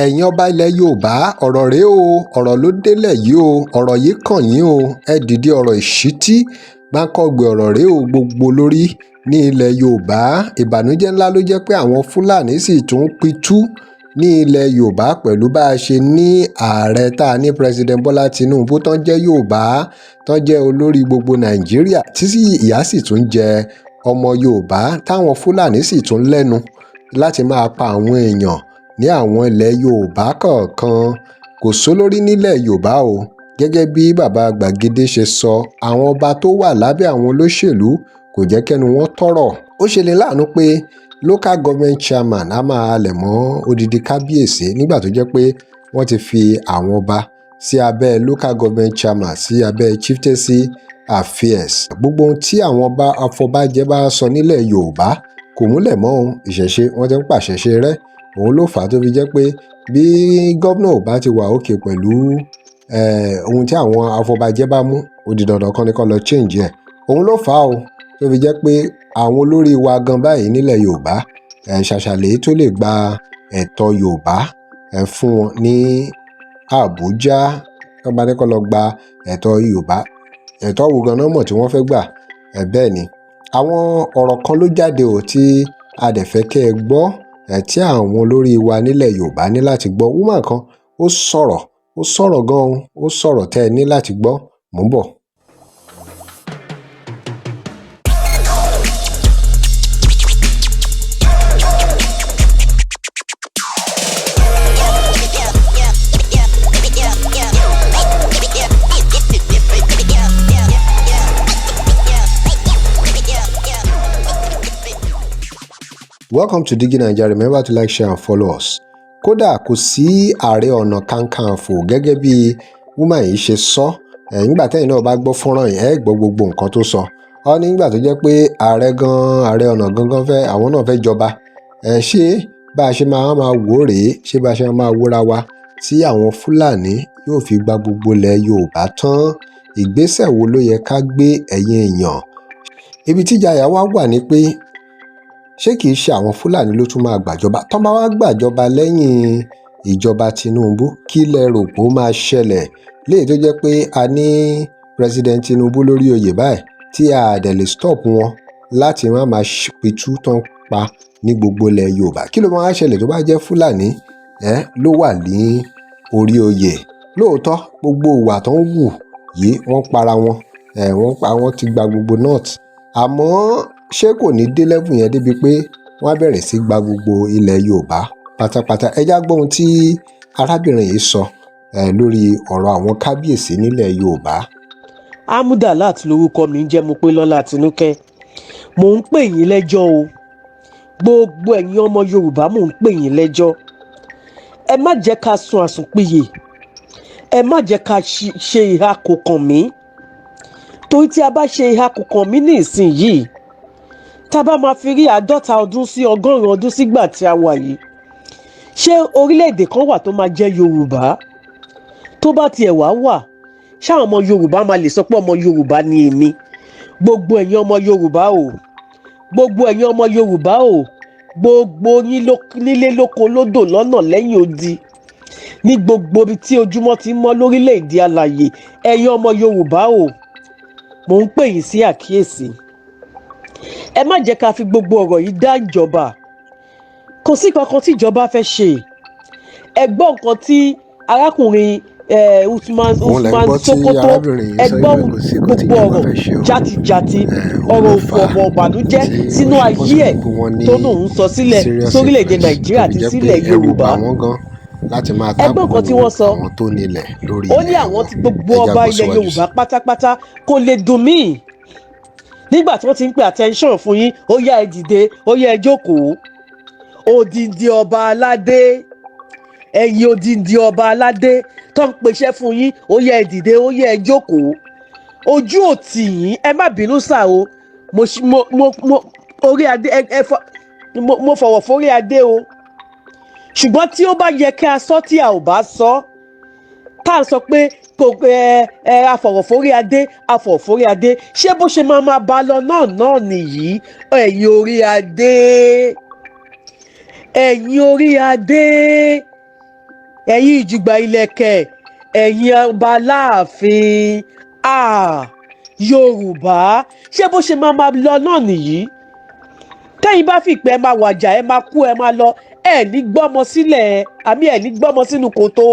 Ẹ̀yin ọba ilẹ̀ Yorùbá, ọ̀rọ̀ rèé o, ọ̀rọ̀ ló délẹ̀ yìí o, ọ̀rọ̀ yìí kàn yín o. Ẹ dìde, ọ̀rọ̀ ìṣítí gbáǹkọ́gbè ọ̀rọ̀ rèé o. Gbogbo lórí ní ilẹ̀ Yorùbá, ìbànújẹ́ ńlá ló jẹ́ pé àwọn Fúlàní sì tún ń pitú ní ilẹ̀ Yorùbá pẹ̀lú bá a ṣe ní ààrẹ tá a ní, President Bọ́lá Tinubu, tán jẹ́ Yorùbá, tán jẹ́ olórí gbogbo Nàìjíríà, tí ìyà sì tún jẹ ọmọ Yorùbá, táwọn Fúlàní sì tún lẹ́nu láti máa pa àwọn èèyàn ní àwọn ilẹ̀ Yorùbá kọ̀ọ̀kan. Kò sólórí nílẹ̀ Yorùbá o. Gẹ́gẹ́ bí bàbá Gbàgede ṣe sọ, àwọn ọba tó wà lábẹ́ àwọn olóṣèlú kò jẹ́ kẹ́nu wọn tọ́rọ̀. Ó ṣe ní láàánú pé local government chairman á máa halẹ̀ mọ́ odidi kábíyèsí nígbà tó jẹ́ pé wọ́n ti fi àwọn ọba sí abẹ́ local government chairman, sí abẹ́ chieftaincy affairs. Gbogbo ohun tí àwọn ọba afọbajẹ bá sọ nílẹ̀ Yorùbá kò múlẹ̀ mọ́ ohun ìṣẹ̀ṣe. Wọ́n ti ń pàṣẹṣe rẹ́. Òun ló fà á tó fi jẹ́ pé bí gómìnà ò bá ti wà òkè pẹ̀lú ohun tí àwọn afọbajẹ bá mú, ó di dandan kán ní kán lọ change ẹ̀. Òun ló fà á o tó fi jẹ́ pé àwọn olórí wa gan báyìí nílẹ̀ Yorùbá, ṣàṣàlẹ̀ tó lè gba ẹ̀tọ́ Yorùbá fún wọn ní Àbújá. Tó bá ní kán lọ gba ẹ̀tọ́ Yorùbá, ẹ̀tọ́ wo gan-an mọ̀ tí wọ́n fẹ́ gbà? Bẹ́ẹ̀ ni àwọn ọ̀rọ̀ kan ló jáde ò tí a dẹ̀ fẹ́ kẹ́ ẹ gbọ́, tí àwọn olórí wa nílẹ̀ Yorùbá ní láti gbọ́. Woman kan ó sọ̀rọ̀, ó sọ̀rọ̀ gan-an, ó sọ̀rọ̀ tẹ́ ẹ ní láti gbọ́. Mò ń bọ̀. Welcome to Digi Naija. Remember to like, share and follow us. Kódà kò sí Ààrẹ Ọ̀nà Kakanfò, gẹ́gẹ́ bí woman yìí ṣe sọ. Nígbà tẹ́yìn náà bá gbọ́ fọ́nrán yìí, ẹ gbọ́ gbogbo nǹkan tó sọ. Ọ ní nígbà tó jẹ́ pé ààrẹ gan, Ààrẹ Ọ̀nà gangan fẹ́, àwọn náà fẹ́ jọba. Ẹ ṣé bá a ṣe máa máa wò rèé? Ṣé bá a ṣe máa wóra wa tí àwọn Fúlàní yóò fi gba gbogbo ilẹ̀ Yorùbá tán? Ìgbésẹ̀ wo ló yẹ ká gbé, ẹ̀yin èèyàn? Ibi tíjàyà wá wà ní pé ṣé kìí ṣe àwọn Fúlàní ló tún máa gbàjọba? Tán bá wá gbàjọba lẹ́yìn ìjọba Tinubu, kí lẹ rò pé ó máa ṣẹlẹ̀? Léyìí tó jẹ́ pé a ní President Tinubu lórí oyè báyìí, tí a dẹ̀ lè stop wọn láti má máa pitú tán pa ní gbogbo ilẹ̀ Yorùbá. Kí ló máa ṣẹlẹ̀ tó bá jẹ́ Fúlàní ẹ ló wà ní orí oyè? Lóòótọ́, gbogbo ìwà tó ń wù yìí, wọ́n para wọn, wọ́n pa wọ́n ti gba gbogbo north, àmọ́ ṣé kò ní dé level yẹn débi pé wọ́n á bẹ̀rẹ̀ sí gba gbogbo ilẹ̀ Yorùbá pátápátá? Ẹ já gbọ́ ohun tí arábìnrin yìí sọ lórí ọ̀rọ̀ àwọn kábíyèsí nílẹ̀ Yorùbá. Amudalat lorúkọ mi ń jẹ́ Mopélọ́lá Tinúkẹ́. Mò ń pè yín lẹ́jọ́ o. Gbogbo ẹ̀yin ọmọ Yorùbá, mò ń pè yín lẹ́jọ́. Ẹ má jẹ́ ká sun àsùnpìyè, ẹ má jẹ́ ká ṣe ìhà kò kàn mí, torí tí a bá ṣe ìhà kò kàn mí ní ìsinyìí, tá a bá máa fi rí 50 ọdún sí 100 ọdún sígbà tí a wà yìí, ṣé orílẹ̀-èdè kan wà tó máa jẹ́ Yorùbá? Tó bá tiẹ̀ wá wà, ṣáwọn ọmọ Yorùbá máa lè sọ pé ọmọ Yorùbá ni èmi? Gbogbo ẹ̀yin ọmọ Yorùbá o, gbogbo ẹ̀yin ọmọ Yorùbá o, gbogbo yín nílé, lóko, lódò, lọ́nà, lẹ́yìn odi, ní gbogbo ibi tí ojúmọ́ ti ń mọ́ lórílẹ̀‐èdè alàyè, ẹ̀yin ọmọ Yorùbá o, mò ń pè yín sí àkíyèsí. Ẹ má jẹ́ ká fi gbogbo ọ̀rọ̀ yìí dá ìjọba. Kò sí kankan tí ìjọba fẹ́ ṣe. Ẹ gbọ́ nǹkan tí arákùnrin Usman Òun lẹ ń Usman gbọ́ tí Sokoto. arábìnrin yìí Ẹ sọ gbọ́ wípé kò sí nǹkan tí gbogbo ìjọba ọ̀rọ̀ fẹ́ ṣe o. játijàti, Òun ọ̀rọ̀ ló òfò, fà á ọ̀rọ̀ ìbànújẹ́ tí ó sínú ṣe bọ́ ayé sí ẹ̀ gbogbo wọn ní tó lóun sọ sílẹ̀ serious sórílẹ̀‐èdè interest, tó Nàìjíríà fi àti jẹ́ pé sílẹ̀ ẹ̀rù Yorùbá. bà wọ́n gan láti máa Ẹ gbọ́ nǹkan tí wọ́n sọ. àwọn tó nílẹ̀ lórí Ó ní ilẹ̀ àwọn wọn. tí gbogbo Ẹ já ọba gbọ́ ilẹ̀ síwájú sí. Yorùbá pátápátá, kò lè dùn mí nígbà tí wọ́n ti ń pè attention fún yín. Ó yá, ẹ dìde, ó yá, ẹ jókòó. Odindi ọba aládé, ẹ̀yin odindi ọba aládé tó ń pèsè fún yín, ó yá, ẹ dìde, ó yá, ẹ jókòó. Ojú ò tì yín? Ẹ má bínú sá o. Mo mo mo mo orí adé, ẹ ẹ fọ mo fọwọ́ forí adé o. Ṣùgbọ́n tí ó bá yẹ kí a sọ, tí a ò bá sọ, tá à ń sọ pé kò ẹ ẹ afọ̀rọ̀forí adé, afọ̀rọ̀forí adé, ṣé bó ṣe máa máa bá lọ náà nìyí? Ẹ̀yin orí adé, ẹ̀yin orí adé. Ẹ̀yin ìjùgbà ilẹ̀kẹ̀, ẹ̀yin ọba láàfin, ah, Yorùbá, ṣé bó ṣe máa máa lọ náà nìyí? Tẹ́yìn bá fìpẹ́ ẹ máa wàjà, ẹ máa kú, ẹ máa lọ, ẹ ní gbọ́mọ sílẹ̀ àmì, ẹ ní gbọ́mọ sínú kòtò.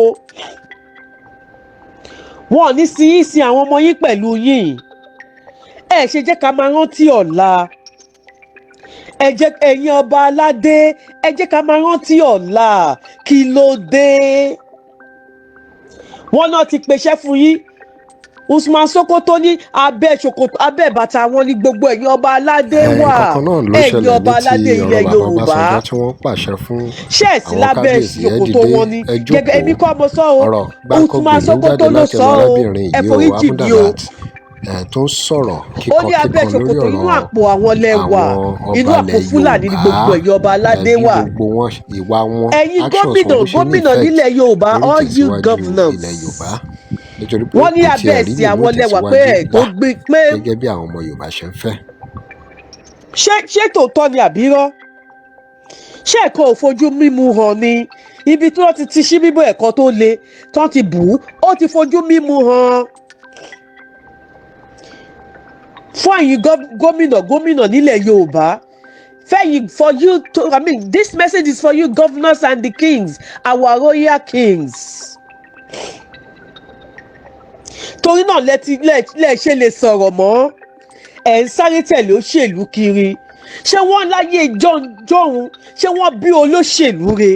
Wọn ò ní sin yín, sin àwọn ọmọ yín pẹ̀lú yín. Ẹ ṣe jẹ́ ká máa rántí ọ̀la. Ẹ jẹ́ ẹ̀yin ọba aládé, ẹ jẹ́ ká máa rántí ọ̀la. Kí ló dé? Wọ́n náà ti pèsè fún yín. Usman Sokoto ní abẹ́ ṣòkòtò, abẹ́ bàtà wọn ní gbogbo ẹ̀yin ọba aládé wà. Nǹkan kan náà ló Ẹ̀yin ṣẹlẹ̀ ọba ní ti aládé ọ̀rọ̀ ilẹ̀ bàbá Yorùbá, Ọbásanjọ́ tí wọ́n pàṣẹ fún ṣé ẹ̀ sí àwọn lábẹ́ kábíyèsí, ẹ ṣòkòtò dìde, wọn ni? ẹ Gẹ́gẹ́ èmi jókòó. kọ́ mo sọ o. Ọ̀rọ̀ Usman gbáǹkọ́gbè ló ń Sokoto jáde ló láti sọ ẹnu o. arábìnrin Ẹ yìí o, foríjì mí o. Amudalat, tó ń sọ̀rọ̀ Ó ní abẹ́ kíkankíkan lórí ṣòkòtò, inú ọ̀rọ̀ àpò àwọn lẹ́wà, àwọn inú ọba àpò ilẹ̀ Fúlàní ni Yorùbá, gbogbo ẹ̀yin ọba aládé bí wà. gbogbo wọn, ìwà wọn, Ẹ̀yin actions wọn, gómìnà bó ṣe ní gómìnà effect nílẹ̀ Yorùbá, lórí all you ìtẹ̀síwájú governors, ilẹ̀ Yorùbá, nítorí pé wọ́n ní kò abẹ́ tiẹ̀ rí ẹ̀sìn lè mú àwọn lẹ́wà pé ìtẹ̀síwájú ẹ̀ tó wá gbé pé gẹ́gẹ́ bí àwọn ọmọ Yorùbá ṣe ń fẹ́. Ṣé tòótọ́ ni àbírọ́? Ṣé ẹ̀kọ́ ò fojú mímu hàn ni? Ibi tí wọ́n ti ti ṣí bíbọ̀ ẹ̀kọ́ tó le tán ti bù ú, ó ti fojú mímu hàn fún ẹ̀yin gómìnà gómìnà nílẹ̀ Yorùbá. Fẹ́yìn, for you to, I mean, this message is for you governors and the kings, our royal kings. Torí náà lẹ lẹ ṣe lè sọ̀rọ̀ mọ́, ẹ̀ ń sáré tẹ̀lé òṣèlú kiri. Ṣé wọ́n láyé jọ̀hún, ṣé wọ́n bí olóṣèlú re?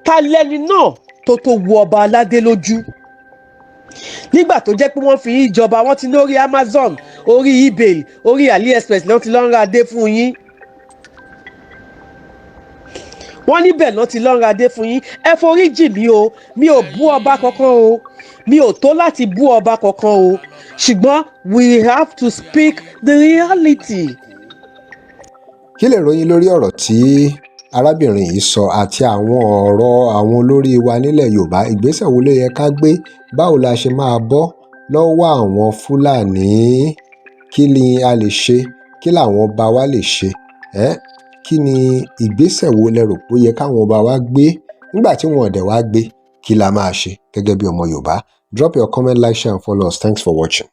Ta lẹni náà tó wu ọba aládé lójú nígbà tó jẹ́ pé wọ́n fi yín jọba? Wọ́n ti ní orí Amazon, orí eBay, orí AliExpress lọ́n ti lọ́n ra adé fún yín. Wọ́n níbẹ̀ lọ́n ti lọ́n ra adé fún yín. Ẹ forí jì mí o, mi ò bú ọba kankan o, mi ò tó láti bú ọba kankan o, ṣùgbọ́n we have to speak the reality. Kí lè ròyìn lórí ọ̀rọ̀ tí arábìnrin yìí sọ àti àwọn ọ̀rọ̀ àwọn olórí wa nílẹ̀ Yorùbá? Ìgbésẹ̀ wo ló yẹ ká gbé? Báwo la ṣe máa bọ́ lọ́wọ́ àwọn Fúlàní? Kí ni a lè ṣe? Kí làwọn ọba wa lè ṣe? Kí ni ìgbésẹ̀ wo lẹ rò pé ó yẹ káwọn ọba wa gbé nígbà tí wọn ò dẹ̀ wá gbé? Kí la máa ṣe gẹ́gẹ́ bí ọmọ Yorùbá? Drop your comment, like, share and follow us. Thanks for watching.